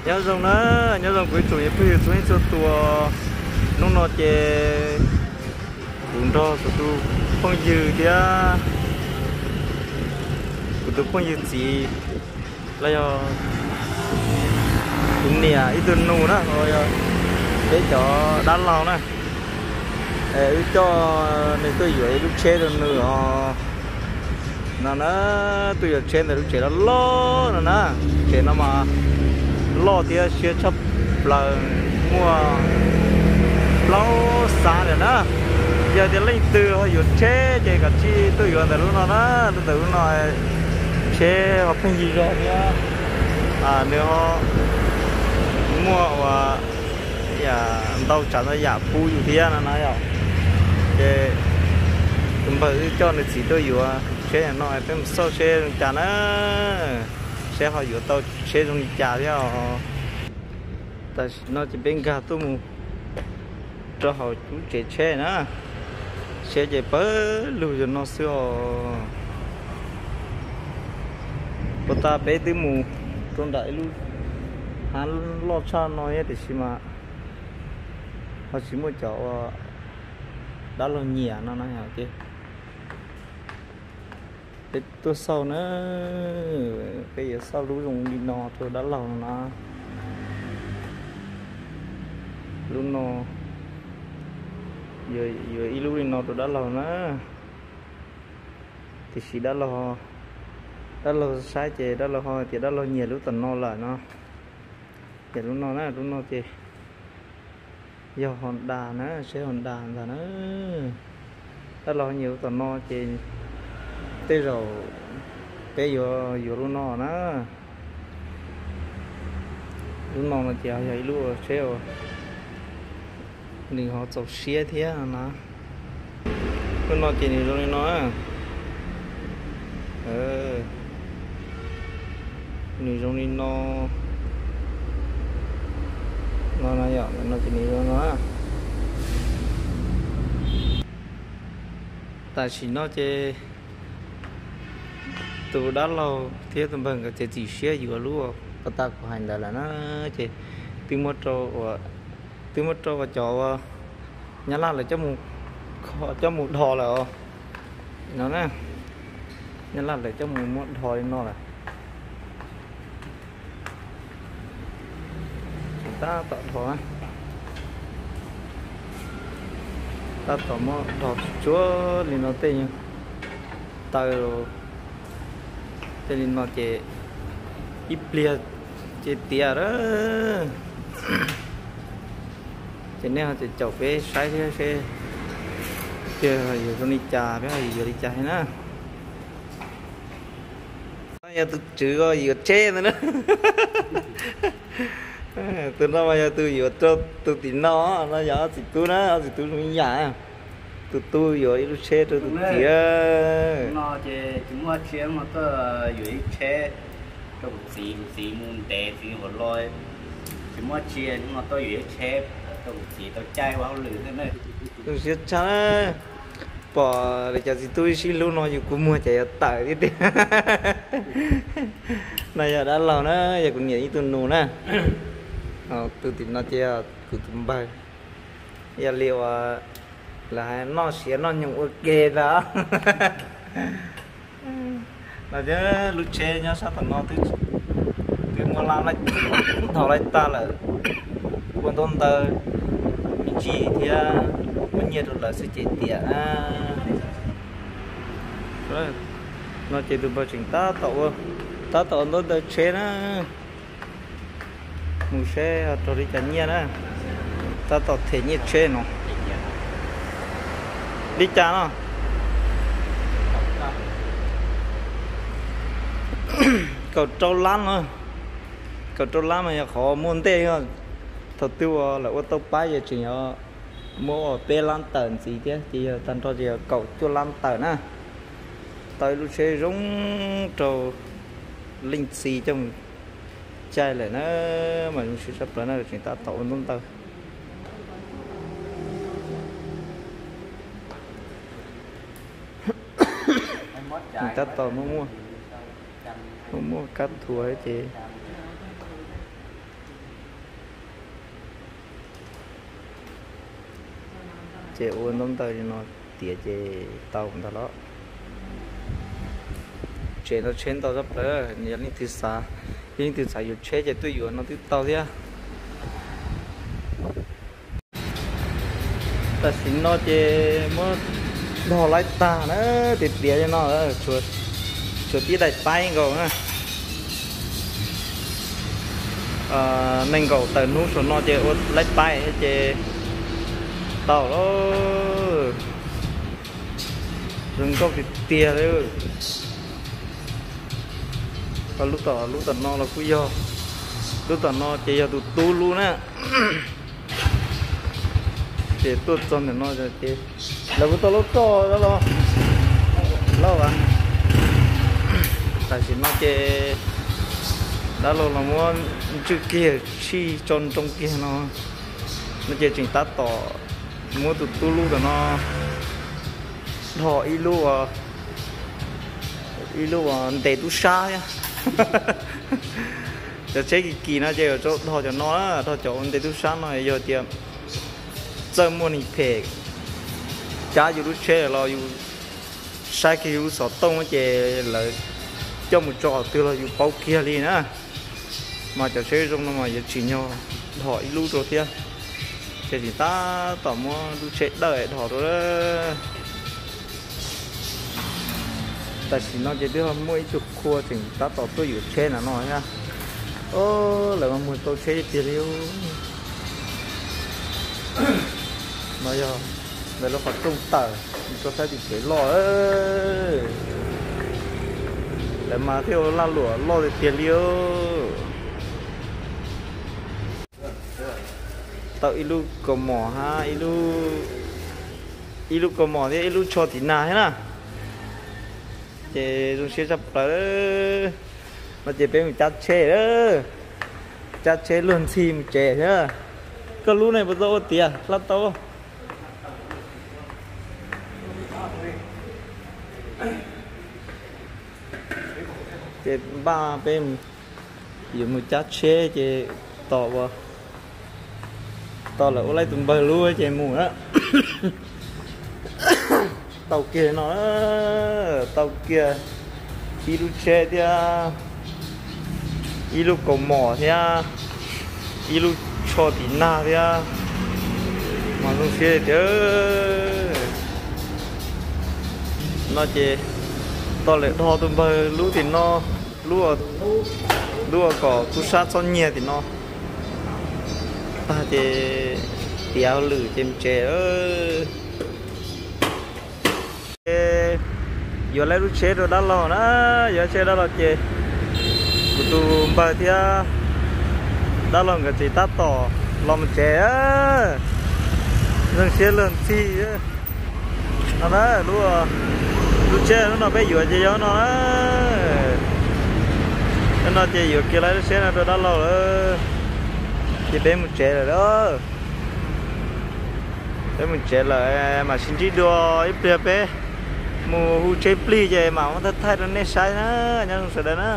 Nyob zoo na, nyob zoo kuv ib tsoom phooj ywg txhua leej txhua tus. Hnub no ces kuv nrog kuv tus phooj ywg thiab kuv tus phooj ywg txiv los yog kuv niam ib tug nus na, los yog peb cov dab laug na, wb coj nws tuaj yuav ib lub tsheb rau nws os. No na, tuaj yuav tsheb ntawm lub tsev loj loj no na. Tsev no mas loj thiab siab tshaj plaws, muaj plaub xav lawm na. Yog tias leej twg ho yuav tsheb ces kav tsij tuaj yuav ntawm lub no na, ntawm lub no tsheb ho pheej yig zog thiab. Nws ho muaj ua ntau tsav ntau yam pub yus thiab no na yom. Ces tus npawg wb coj nws txiv tuaj yuav tsheb no, peb mus xauj seb zoo li cas na, seb ho yuav tau tsheb zoo li cas thiab os. Tam sim no ces peb nkag tuaj mus rau hauv lub tsev tsheb na, tsheb ces pawg lug yog no xwb os. Puas tas peb twb mus rau nram ib lub hav loj tshaj no thiab tiam sis mas ho tsis muaj cov dab laug nyiam no na. Ces peb tuaj xauj na, peb yuav xauj lub zoo li no rau dab laug no na. Lub no, yuav ib lub li no rau dab laug na. Tiam sis dab laug, dab laug saib ces dab laug ho tias dab laug nyiam lub tom no lawm no. Ces lub no na, lub no ces yog Honda na, seb Honda ntag na. Dab laug nyiam lub tom no ces tej zaum peb yuav yuav lub no na. Lub no no ces yog ib lub tsheb uas nws ho txaus siab thiab na. Lub no ces nws zoo li no, nws zoo li no, no no yom, no ces nws zoo no. Tam sim no ces tus dab laug thiab tus npawg nkawd txiav txim siab yuav lub uas pas tas kuv hais ntawd lawm na. Ces twb muab rau, twb muab rau cov uas Nyab Laj lawv coj mus, coj mus dhos lawm os. No na, Nyab Laj lawv coj mus muab dhos li no lawm. Tab tom dhos, tab tom muab dhos tsuag li no tej taw, tej li no ces ib pliag ces tiav lawm. Ces nej ho caum peb saib thiab seb tiag yuav zoo li cas, peb ho yuav li cas thiab na. Yog tus tswv yuav tsheb ntawd na. Tus no mas yog tus yuav rau tus tim no, no yog ob txiv tub na, ob txiv tub zoo ib yam. Tus tub yuav ib lub tsheb rau tus txiv. No ces tsis muaj tsheb mas tuaj yuav ib tsheb rau kuv txiv, kuv txiv mus ntev txiv hauv los, tsis muaj tsheb no tuaj yuav ib tsheb rau kuv txiv tau caij ua hauj lwm xwb na. Zoo siab tshaj, pom li cas txiv tub sib hlub no yus kua muag ces yuav tawm tiag tiag. No yog dab laug na, yog kuv niam ib tug nus na. Tus tim no ces yog kuv tus npawg. Yog li uas lawv hais noj siav noj nyoos ua ke ntag. No thiab lub tsheb nyob sab tom no twb muab lab, dhos laij tag lawm, ua ntaub ntawv me ntsis thiab muab nyiaj rau lawv xwb ces tiav na. No ces tus npawg tseem tab tom ua, tab tom ua ntaub ntawv tsheb na. Mus seb raug li cas nyiaj na. Tab tom them nyiaj tsheb no. Li cas no? Kaum rau lab no. Kaum rau lab mas yog qhov muaj ntej. Thaum twg uas lawv ua tau pab ces tseem yog muab ua peb lab tawm ntxiv thiab ces yog tag nrho ces yog kaum cuaj lab tawm na. Tau ib lub tsheb zoo rau leej txiv coj mus caij lawm na, mas zoo siab tshaj plaws na, tseem tab tom ua ntaub ntawv. Tab tom muaj muaj, muaj muaj kab thuav ces Ces ua ntaub ntawv li no tiav ces tau ntag los. Tsev no tsheb ntau tshaj plaws, yog leej twg xav, yog leej twg xav yuav tsheb ces tuaj yuav no twb tau thiab. Tam sim no ces muab dhos laib tag na, tiav tiav li no, tshuav tib daim paib nkaus na. Nees nkaum tawm hnub saum no ces ua laib paib ces tau lawm. Zoo nkauj tiag tiag li. Lub tom, lub tom no los kuj yog, lub tom no ces yog tus tub lub na. Ces tuaj txog ntawm no ces lawv kuj tau lub roj los, lawv, tam sim no ces dab laug los muab ntswj kiag tshij tso nroo kiag no, no ces tseem tab tom muab tus tub lub tom no dhos ib lub, ib lub uas ntes tub sab thiab. Cov tsheb kim kim no ces yuav rau dhos cov no, dhos cov uas ntes tub sab no, yog tias txawj muaj neeg phem cab yus lub tsheb los yus saib kiag yus lub xov tooj ces lawv coj mus tso qhov twg los yus paub kiag li na. Mas cov tsheb zoo no mas yuav tsim nyog dhos ib lub rau thiab. Ces tseem tab tom muab lub tsheb dawj dhos rau. Tam sim no ces twb muaj ib tug qhua tseem tab tom tuaj yuav tsheb na no thiab. Lawv mas muag tau tsheb tiag tiag li. No yog lawv lub qhov rooj tawm mus rau sab tim pem loj. Lawv mas thiaj ua lag luam loj tiag tiag li. Tau ib lub kaus mom hab ib lub kaus mom thiab ib lub tsho tim nag thiab na. Ces zoo siab tshaj plaws. No ces peb mus cab tsheb, cab tsheb luag ntxhi mus tsev thiab. Koj lub ne puas tau ua tiav hla tau? Ces npaj peb yuav mus cab tsheb ces tos, tos lawv ua laib tus npawg lub ces mus na. Tau kiag no, tau kiag ib lub tsheb thiab, ib lub kaus mom thiab, ib lub tsho tim nag thiab. Mas zoo siab tiag. No ces tos lawv dhos tus npawg lub tim no, lub, lub uas kom tub sab txhob nyiag tim no tag ces tiav hauj lwm ces mus tsev. Yuav lawv lub tsheb rau dab laug na, yuav tsheb dab laug ces kuv tus npawg thiab dab laug nkawd tseem tab tom los mus tsev. Zoo siab luag ntxhi. No na, lub tsheb hnub no peb yuav ces yog no na. Hnub no ces yuav kiag lawv lub tsheb no rau dab laug lawm ces peb mus tsev lawm. Peb mus tsev lawm, mam sib ntsib dua ib pliag peb mus hu tsheb plig ces mam muab thaij thaij rau nej saib na, nyob zoo sawv daws na.